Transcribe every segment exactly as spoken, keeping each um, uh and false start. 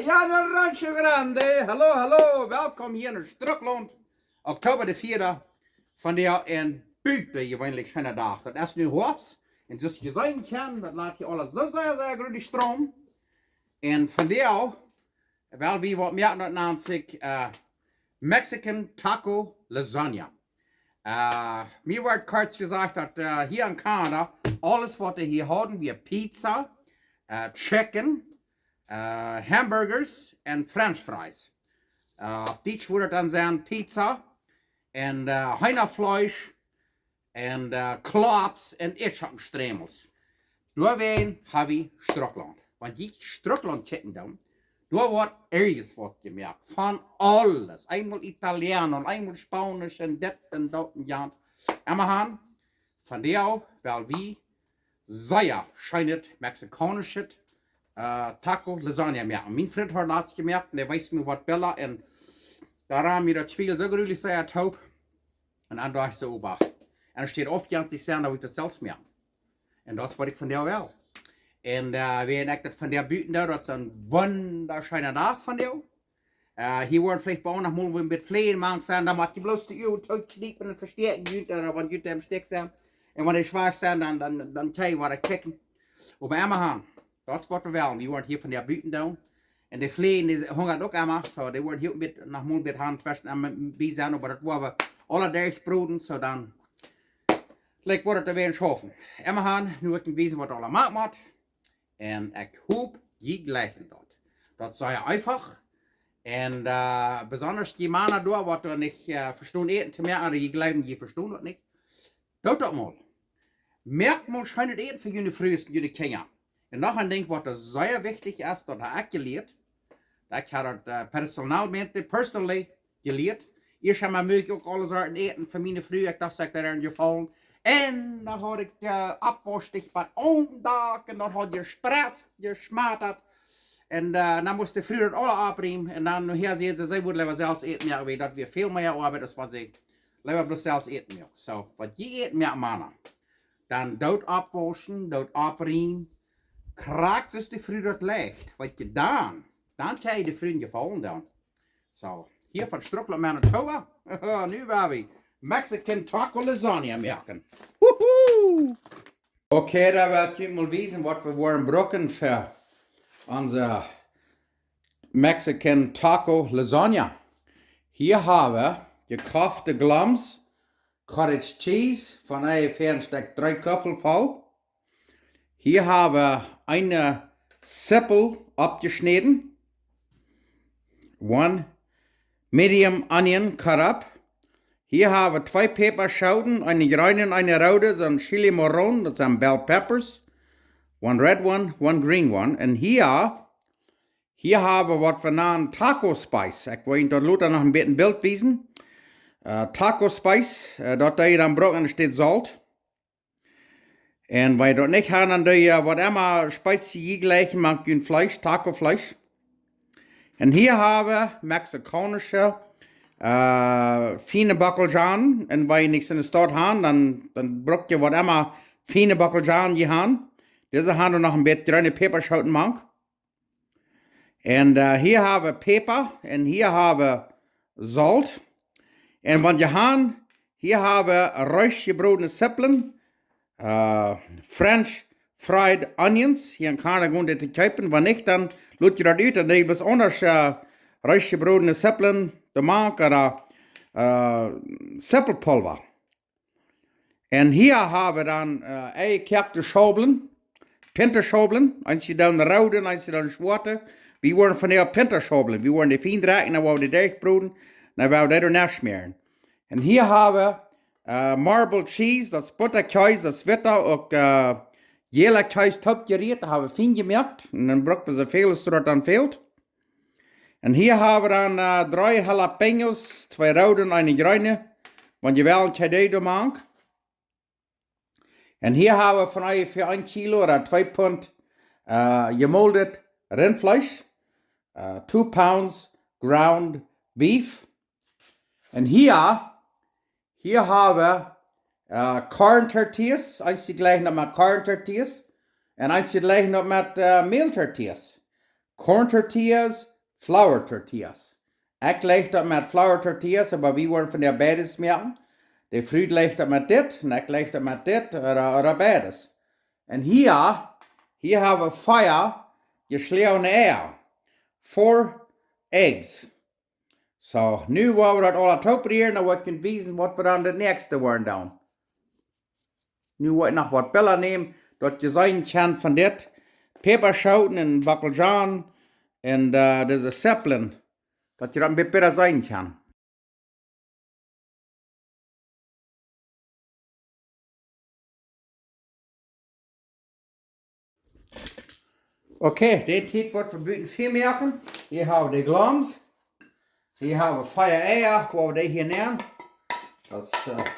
Ja, dan Rancho Grande. Hallo, hallo. Welkom hia en Strucklaunt. Oktoba de vieede. Vondoag een butajeweenlich scheena Dach. Daut es nu Hoafst. Un soo aus jie seenen kjennen, daut lat hia aules soo sea, sea grulich stromen. Un vondoag well wie waut moaken, daut nant sikj, äh, Mexican Taco Lasagna. Äh, mie woat kort jesajcht, daut, äh, hia en Kanada aules, waut dee hia hauden, wia Pizza, äh, Chicken, äh, Hamburgers un French Fries. Äh, opp Dietsch wudd daut dan sennen Pizza un, äh, Heenafleesch un, äh, Klops un Itschakkenstremels. Doawäajen hab wie Strucklaunt. Wan jie Strucklaunt kjikjen doonen, doa woat irjent waut jemoakt. Von aules. Eemol Italiano un eemol Spaunisch un dit un daut un jant. Emma han, vondoag well wie sea scheenet mexikaunischet, äh, Taco Lasagna moaken. Mien Frint haud latst jemoakt un dee wees mie waut Bilda un doa raund mie daut Schwiel soo grulich sea toop. Un dan docht ekj soo, oba. Un et steit opp, jant sikj sennen, daut ekj daut selfst moak. Un daut es waut ekj vondoag well. Un, äh, wan ekj daut vondoag buten doo, daut es een wundascheena Dach vondoag. Äh, hia woaren veleicht bie ons noch mol een bät Fleajen mank sennen, dan mott jie bloos de Uagen toopkjniepen un vestäakjen, jie, äh, wan jie em Stekj sent. Un wan dee schwak sent, dan, dan, dan kjenn jie waut kjikjen. Oba emma han, daut es waut wie wellen. Wie woaren hia vondoag buten doonen. Un de Fleajen, dee hungren uk emma, soo, dee woaren hia met, noch mol met Haunt tweschen emma bie sennen, oba daut woa wie aula derchbroden, soo dan, like, woat daut wäa schaufen. Emma han, nu woa ekj wiesen, waut aula moakt woat. Un ekj hop, jie jlikjen daut. Daut es sea eefach. Un, äh, besonda dee Mana doa, waut doa nich, äh, vestonen Äten to moaken, ooda jie jlikjen, jie vestonen daut nich. Doot daut mol. Moakt mol scheenet Äten fa june Frues un june Kjinja. Un noch een Dinkj, waut doa sea wichtich es, daut hab ekj jelieet. Daut ekj hab daut, äh, personalmente, personally jelieet. Ieescht emol muak ekj uk aule Sorten Äten fa miene Fru. Ekj docht, ekj deed äa een Jefaulen. Un dan haud ekj, äh, Oppwausch dicht bie daut Dak un daut haud jespretzt, jeschmatat. Un, äh, dan must de Fru daut aula oppriemen. Un dan, nu hia säd see, see wudd leewa selfst Äten moaken, wiels daut wia väl mea Oabeit, aus wan see leewa bloos selfst Äten moakt. Soo, wan jie Äten moaken, Mana, dan doot oppwauschen, doot oppriemen. Krakjt soo aus de Fru daut jleicht. Waut jie dan, dan kjenn jie de Fru een Jefaulen doonen. Soo, hia von Strucklaunt, Manitoba. Nu woa wie Mexican Taco Lasagna moaken. Wuhu! Okay, dan well ekj junt mol wiesen, waut wie woaren brucken fa onse Mexican Taco Lasagna. Hia hab wie jekoffte Glums, cottage cheese, von onjefäa een Stekj dree Kuffel voll. Hia hab wie eene Zippel oppjeschnäden. One medium onion cut up. Hia hab wie twee Päpaschooten, eene jreene un eene roode, soon chile morrón, daut sent bell peppers. One red one, one green one. Un hia, hia hab wie waut wie nanen Taco Spice. Ekj well junt daut lota noch een bät een Bilt wiesen. Äh, Taco Spice, äh, daut doo jie dan brucken, un doa steit Solt. Un wan jie daut nich han, dan doo jie, äh, waut emma Spice jie jlikjen, mank jun Fleesch, Taco Fleesch. Un hia hab wie mexikaunische, äh, fiene Bockelzwiebeln. Un wan jie nuscht enne Staut han, dan, dan bruck jie waut emma fiene Bockelzwiebeln jie han. Dise han doa noch een bät jreene Päpaschooten mank. Un, äh, hia hab wie Päpa un hia hab wie Solt. Un wan jie han, hia hab wie reesch jebrodne Zipplen, äh, French fried onions. Hia en Kanada gonen dee to kjeepen. Wan nich, dan lot jie daut ut un dee besonda, äh, reesch jebrodne Zipplen, de mank, ooda, äh, Zippelpulva. Un hia hab wie dan, äh, enjekoakte Schaublen, Pintaschaublen, eenje dan roode un eenje dan schwoate. Wie woaren vondoag Pintaschaublen, wie woaren dee fien drekjen, dan woa wie dee derchbroden, dan woa wie dee doa nenschmäaren. Un hia hab wie, äh, Marble Cheese, daut es Buttakjees, daut es witta, uk, äh, jäla Kjees toopjerieet, daut hab wie fien jemoakt. Un dan bruck wie soo väl aus daut dan fält. Un hia hab wie dan, äh, dree Jalapeños, twee roode un eene jreene. Wan jie wellen, kjenn jie dee doa mank. Un hia hab wie von onjefäa een Kilo ooda twee Punt, äh, jemoldet Rintfleesch. Äh, two pounds ground beef. Un hia, hia hab wie, äh, corn tortillas. Eenje jlikjen daut met corn tortillas. Un eenje jlikjen daut met, äh, Mäl tortillas. Corn tortillas, flour tortillas. Ekj jleich daut met flour tortillas, oba wie woaren vondoag beides moaken. De Fru jleicht daut met dit, un ekj jleich daut met dit, ooda, ooda beides. Un hia, hia hab wie vea jeschlagene Eia. Four eggs. Soo, nu woa wie daut aula toop rieren, dan woa ekj junt wiesen waut wie dan daut näakjste woaren doonen. Nu woa ekj noch waut Bilda nämen, daut jie seenen kjennen von dit. Päpaschooten un Bockelzwiebeln un, äh, dise Zippeln. Daut jie daut een bät bäta seenen kjennen. Okay, dee Tiet woat wie buten Fäa moaken. Hia hab wie de Gloms. Hia hab wie vea Eia, woa wie dee hia nämen. Daut es, äh,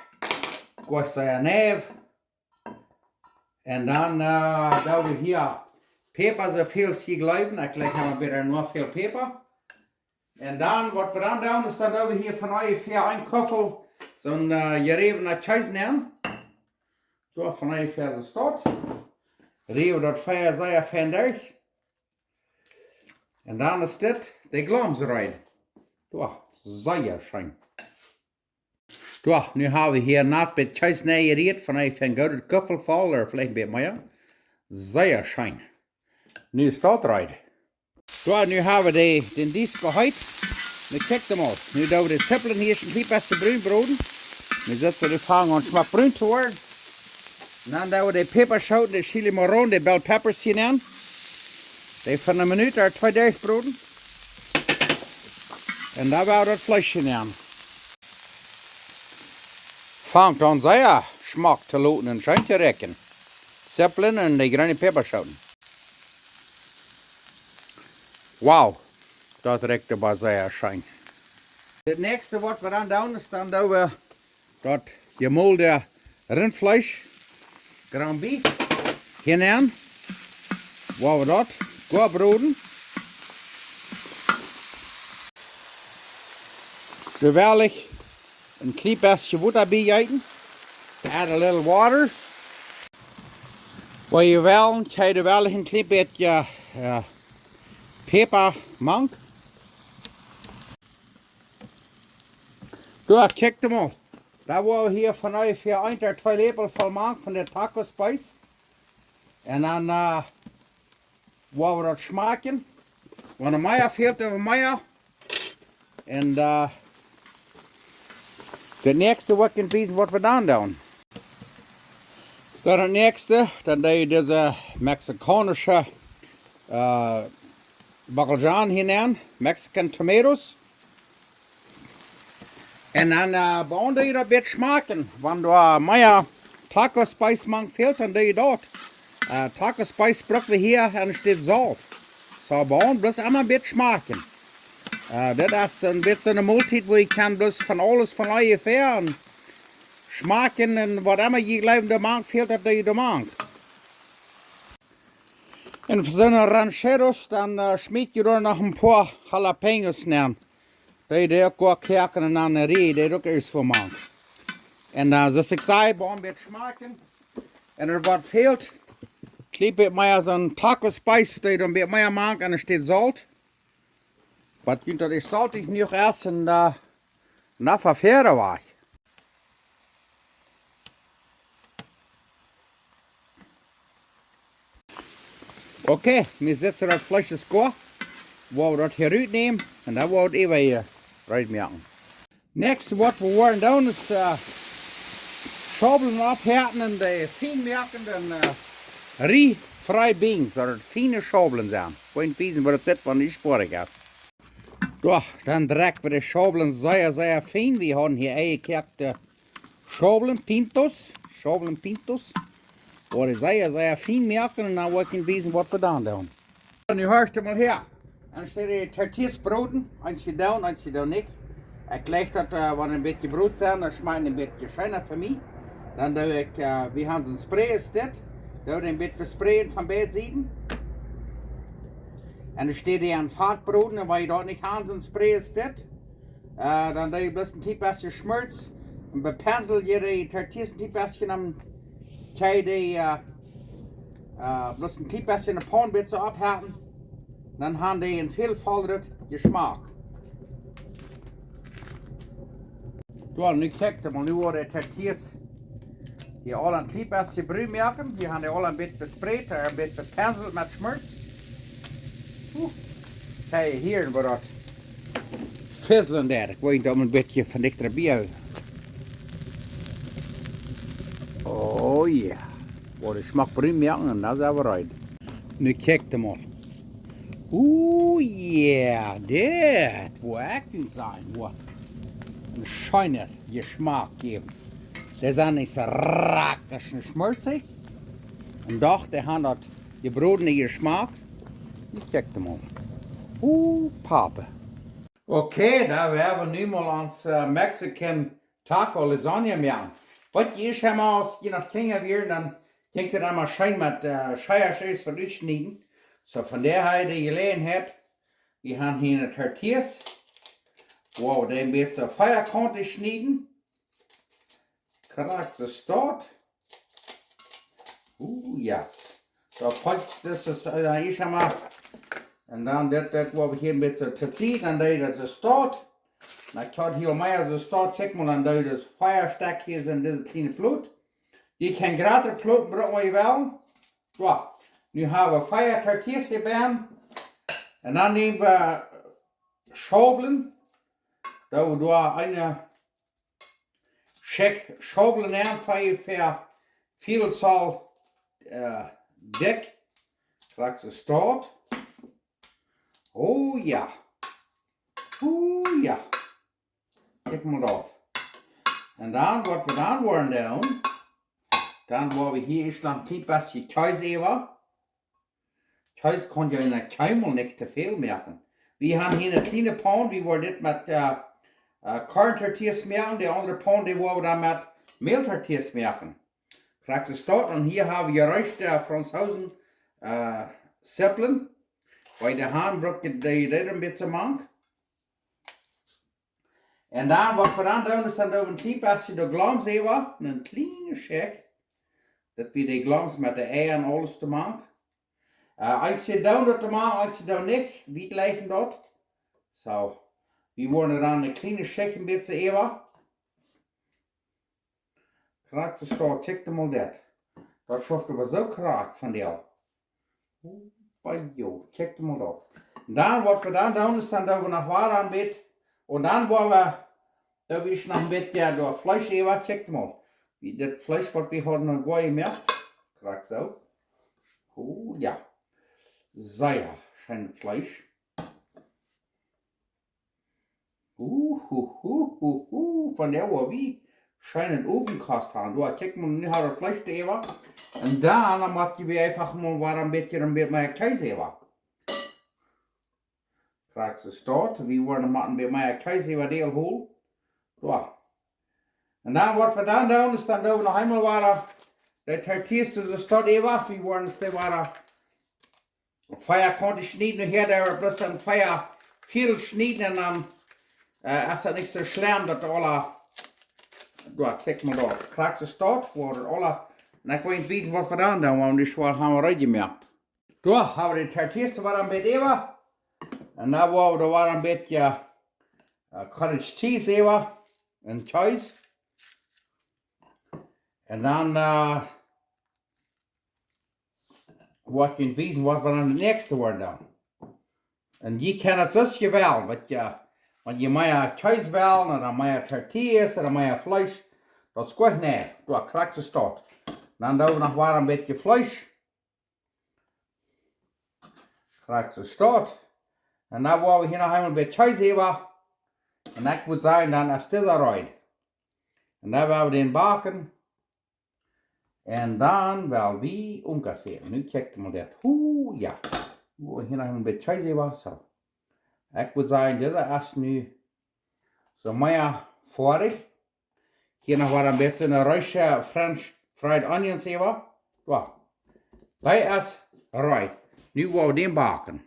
goa sea neiw. Un dan, äh, doo wie hia Päpa, soo väl aus jie jleewen. Ekj jleich, wie haben noch väl Päpa. Un dan, waut wie dan doonen, es dan doo wie hia von onjefäa een Kuffel soon, äh, jeräwna Kjees nämen. Soo, von onjefäa soo staut. Räwen wie daut vea sea fein derch. Un dan es dit de Gloms reed. Soo, sea scheen. Soo, nu hab wie hia een bät Kjees nenjerieet, von onjefäa een goodet Kuffel voll, ooda veleicht een bät mea. Sea scheen. Nu es daut reed. Soo, nu hab wie de, dän Disk beheet. Nu kjikj mol. Nu doo wie de Zippeln hia een kjlien bät brun broden. Nu sent dee aul aunjefangen schmock brun to woaren. Un dan doo wie de Päpaschooten, de chile morrón, de bell peppers hia nämen. Dee fa eene Minut ooda twee derchbroden. Un dan woa wie daut Fleesch hia nämen. Fangt aun sea schmock to loten un scheen to rikjen. Zippeln un de jreene Päpaschooten. Wow, daut rikjt oba sea scheen. Daut näakjste waut wie dan doonen, es dan doo wie daut jemolde Rintfleesch, ground beef, hia nämen. Woa wie daut goa broden. Doa well ekj een kjlien bät Wota bie jeeten. Add a little water. Woa wie wellen, kjenn wie wellen een kjlien bät, äh, Päpa mank. Soo, kjikj mol. Dan woa wie hia von onjefäa een ooda twee Läpel voll mank von de Taco Spice. Un dan, äh, woa wie daut schmakjen. Wan mea fält, dan mea. Un, äh, daut näakjste woa ekj junt wiesen waut wie dan doonen. Dan daut näakjste, dan doo wie dise mexikaunsche, äh, Bockelzwiebeln hia nämen, Mexican tomatoes. Un dan, äh, woa wie daut bät schmakjen. Wan doa mea Taco Spice mank fält, dan doo wie daut. Äh, Taco Spice bruck wie hia enne Städ Solt. Soo, woa wie bloos emol bät schmakjen. Äh, dit es een bät eene Moltiet, wua jie kjennen bloos von aules von onjefäa schmakjen un waut emma jie jleewen, doa mank fält, daut doo wie doa mank. Un fa soone Rancheros, dan, äh, schmiet jie doa noch een poa Jalapeños nenn. Dee, dee uk goa koaken un dan räd dee uk ieescht fa mank. Un, äh, soo aus ekj säd, woa wie bät schmakjen. Un waut fält, kjlien bät mea soon Taco Spice, dee dan bät mea mank enne Städ Solt. Waut junt daut es soltich jenuach es un, äh, na, fa väaren wajch. Okay, nu sent see daut Fleesch es goa. Woa wie daut hia rut nämen un dan woa wie daut äwa hia rut moaken. Näakjste waut wie woaren doonen es, äh, Schaublen opphetten un dee fien moaken, dan, äh, refried beans, daut et fiene Schaublen sent. Ekj woa junt wiesen woo daut sitt, wan dee spoarich es. Soo, dan drekj wie de Schaublen sea, sea fien. Wie haben hia enjekoakte Schaublen, pintos, Schaublen pintos. Woa wie sea, sea fien moaken un dan woa ekj junt wiesen waut wie dan doonen. Nu horcht mol häa. Dan steit de Tortillas broden, eent jie doonen, eent jie doonen nich. Ekj jleich daut, äh, wan een bät broden sent, dan schmakjen dee een bät scheena fa mie. Dan doo ekj, äh, wie haben soon Spray es dit. Doo dee een bät besprayen von beid Sieden. Un dan steit dee aun Fat broden, un wan jie daut nich haben, soon Spray es dit. Äh, dan doo jie bloos een kjlien bät Schmolz un bepensel jie de Tortillas een kjlien bät, dan kjenn jie dee, äh, äh, bloos een kjlien bät enne Paun bät soo opphetten. Dan haben dee een väl vollret Jeschmak. Doa, nu kjikjt mol, nu woaren de Tortillas hia aul een kjlien bät brun moaken. Hia haben dee aul een bät bespreet, een bät bepinselt met Schmorts. Uh, kjikj hia, woo daut fislen deit. Ekj weet nich, om een bät von dichta bie. Oh yeah. Woa de Schmock brun moaken un dan sent wie reed. Nu kjikjt mol. Oh yeah, dit woa ekj nu sajen, woa een scheena Jeschmak jäwen. Dee sent nich soo rakjt un schmortsich. Un doch, dee haben daut jebrodne Jeschmak. Nu kjikjt mol. Oh, Papa. Okay, dan woaren wie nu mol ons, äh, Mexican Taco Lasagne moaken. Waut jie ieescht emol, aus jie noch Kjinja wieren, dan jinkj daut emol scheen met, äh, Scheiasch waut utschnieden. Soo, vondoag hab wie de Jeläajenheit, wie haben hia eene Tortillas. Wow, dee een bät vieakauntich schnieden. Krakjt soo steit. Uh, yes. Soo, pakt dit es, äh, ieescht emol. Un dan dit, dit woa wie hia een bät tosied, dan dee daut soo steit. Dan kjikj hia mea soo steit, kjikj mol, dan dee daut vea Stekj hia en dise kjliene Plot. Jie kjennen jratre Ploten brucken, waut jie wellen. Soo, nu haben wie vea Tortillas hia bie. Un dan näm wie Schaublen. Doo wie doa eene Schicht Schaublen aun, fa, fa väl Zoll, äh, dikj. Krakjt soo steit. Oh ja. Oh ja. Kjikj mol daut. Un dan, waut wie dan woaren doonen, dan woa wie hia ieescht noch een kjlien bät Kjees äwa. Kjees kaun je en de Kjemel nich too väl moaken. Wie haben hia eene kjliene Paun, wie woaren dit met, äh, äh, Korntortillas moaken, de aundre Paun, dee woaren wie dan met Mältortillas moaken. Krakjt soo steit, un hia haben wie jereechte, äh, Franzoosen, äh, Zippeln. Bie de Haunt bruck jie dee, dee een bät mank. Un dan, waut wie dan doonen, es dan doo wie een kjlien bät de Glams äwa, eene kjliene Schicht. Daut wie de Glams met de Eia un aules doamank. Äh, eenje doonen daut doamank, eenje doonen nich, wie jlikjen daut. Soo, wie woaren dan eene kjliene Schicht een bät äwa. Krakjt soo steit, kjikjt mol dit. Daut schauft oba soo krakjt vondoag. Oba jo, kjikjt mol daut. Un dan, waut wie dan doonen, es dan doo wie noch wada een bät. Un dan woa wie, doo wie noch een bät, jo, daut Fleesch äwa, kjikjt mol. Wie daut Fleesch, waut wie hauden noch goa jemoakt. Krakjt soo. Oh ja. Sea scheen Fleesch. Uh, uh, uh, uh, uh, vondoag woa wie scheen Owenkost haben. Doa, kjikj mol, nu haben wie Fleesch doaräwa. Un dan, dan moak wie eefach mol wada een bät, een bät mea Kjees äwa. Krakjt soo steit, wie woaren noch een bät mea Kjees äwa dee hol. Doa. Un dan, waut wie dan doonen, es dan doo wie noch eemol wada de Tortillas, daut es daut äwa, wie woaren dee wada vea Kaunt schnieden. Nu hia, dee woat bloos een vea Viedel schnieden un dan, äh, es daut nich soo schlemm, daut aula, jo, kjikj mol doa, krakjt soo steit, woat daut aula, un ekj well junt wiesen, waut wie dan doonen, wan wie dee schwoa haben reed jemoakt. Doa haben wie de Tortillas wada een bät äwa. Un dan woa wie doa wada een bät, äh, cottage cheese äwa. Un Kjees. Un dan, äh, woa ekj junt wiesen, waut wie dan daut näakjste woaren doonen. Un jie kjennen daut soo aus jie wellen, waut jie, wan jie mea Kjees wellen, ooda mea Tortillas, ooda mea Fleesch, daut es goot, nä, doa krakjt soo steit. Dan doo wie noch wada een bät Fleesch. Krakjt soo steit. Un dan woa wie hia noch eemol een bät Kjees äwa. Un ekj wudd sajen, dan es dise reed. Un dan woa wie dän backen. Un dan woa wie omkassieren. Nu kjikjt mol dit. Hu, jo. Woa hia noch een bät Kjees äwa, soo. Ekj wudd sajen, dise es nu soo mea foadich. Hia noch wada een bät een reesche French fried onions äwa. Doa. Dee es reed. Nu woa wie dän backen.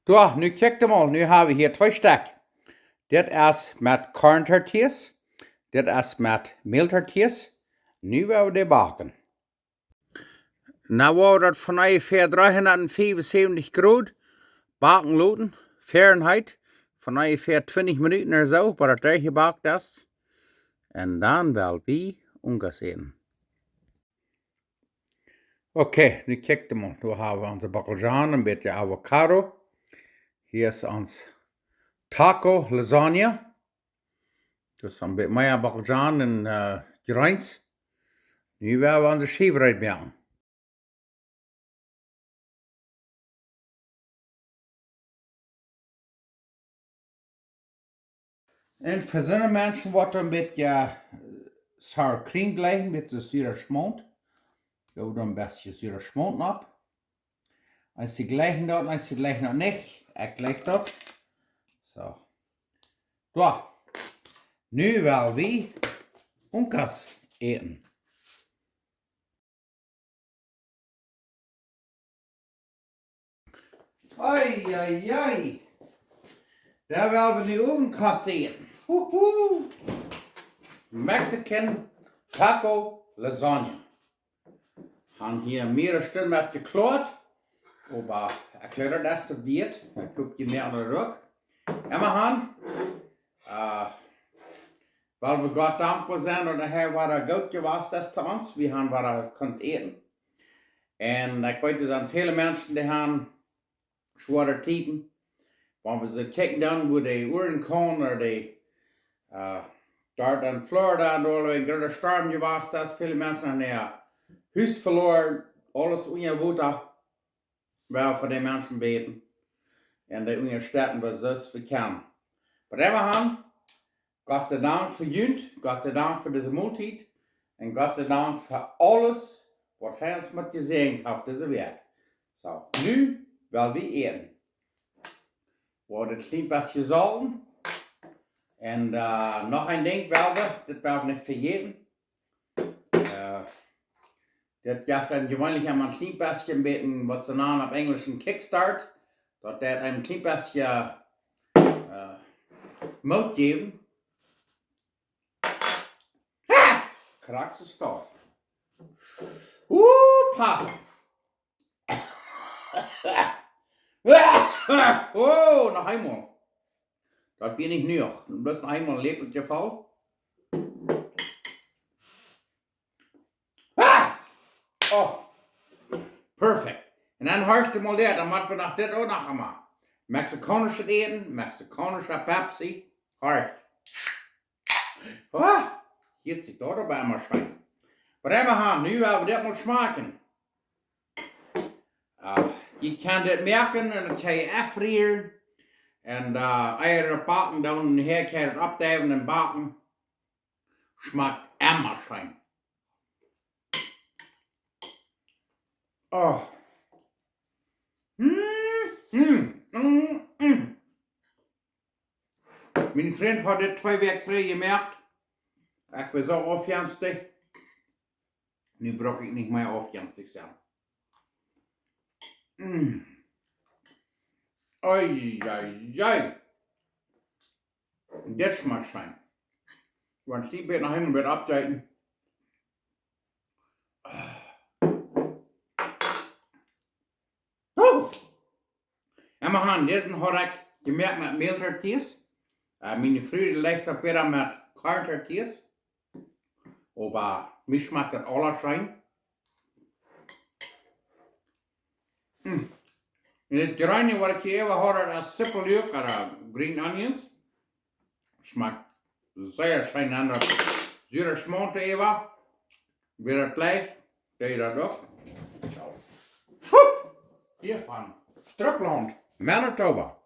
Doa, nu kjikjt mol, nu hab wie hia twee Stekj. Dit es met Korntortillas, dit es met Mältortillas. Nu woa wie dee backen. Nu woa wie daut von onjefäa dreehundatfiefunsäwentich Grod backen loten, Fahrenheit, von onjefäa twintich Minuten ooda soo, bat daut derchjebackt es. Un dan woa wie unkas äten. Okay, nu kjikjt mol. Doa hab wie onse Bockelzhon, een bät Avocado. Hia es ons Taco Lasagne. Daut es een bät mea Bockelzhon un, äh, Greens. Nu woa wie onse Schiew reed moaken. Un fa soone Menschen woat een bät, äh, sour cream jlikjen, een bät sua Schmaunt. Doa woat een bät sua Schmaunt opp. Eenje jlikjen daut, eenje jlikjen daut nich. Ekj jlikj daut. Soo. Soo. Nu woa wie unkas äten. Oi, oi, oi. Doa woa wie nu Owenkost äten. Huhu. Mexican Taco Lasagne. Han hia mearere Stunden met jekloat. Oba ekj jleew daut es de Diät. Ekj hop, jie moakjen daut uk. Emma han, äh, woa wie Gott dankboa sennen, daut hee wada goot jewast es to ons. Wie han wada kunt äten. Un ekj weet, doa sent väle Menschen, dee han schwoare Tieden. Wan wie soo kjikjen dan, woo de Hurricane, ooda de, äh, doa en Florida, un doa een groote Storm jewast es, väle Menschen han äa Hus veloaren, aules unja Wota. Well fa dee Menschen bäden. Un dee unjastetten, waut wie soo kjennen. Oba emma han, Gott sei Dank fa junt, Gott sei Dank fa dise Moltiet. Un Gott sei Dank fa aules, waut hee ons met jesäajent haft dise Wäakj. Soo, nu woa wie äten. Woa wie daut kjlien bät jesolten. Un, äh, noch een Dinkj woa wie, dit woa wie nich vejäten. Äh, dit jeft dan jeweenlich emma een kjlien bät, een bät, waut see nanen opp Enjlisch een Kickstart. Daut deit een kjlien bät, äh, Moot jäwen. Ha! Krakjt soo stoakj. Oeh, Papa. Oh, noch eemol. Daut wia nich jenuach. Bloos noch eemol een Läpeltje voll. Ah! Oh, perfect. Un dan horcht mol dit, dan motten wie noch dit uk noch emol. Mexikaunischet Äten, mexikaunische Pepsi. Horcht. Ah, hieet sikj daut oba emma scheen. Oba emma han, nu woa wie dit mol schmakjen. Äh, jie kjennen dit moaken un dan kjenn jie aunrieren. Un, äh, Eia backen, dan hia kjenn jie daut oppdeiwen un backen. Schmakjt emma scheen. Oh. Mm, mm, mm, mm. Mien Frint haud dit twee Wäakj trigj jemoakt. Ekj wia soo aufjenstich. Nu bruck ekj nich mea aufjenstich sennen. Mm. Oi, oi, oi. Dit schmakjt scheen. Wan Stief noch eemol woat oppjeeten. Oh. Emma han, disen haud ekj jemoakt met Mäl-Tortillas. Äh, miene Fru, dee lajcht daut wada met Korn-Tortillas. Oba mie schmakjt daut aula scheen. Mm. Un dit Jreene, waut ekj hia äwa haud, daut es Sipelluak, ooda green onions. Schmakjt sea scheen aun daut sure Schmaunt äwa. Wada daut jlikjt, dee daut uk. Soo. Hia von Strucklaunt, Manitoba.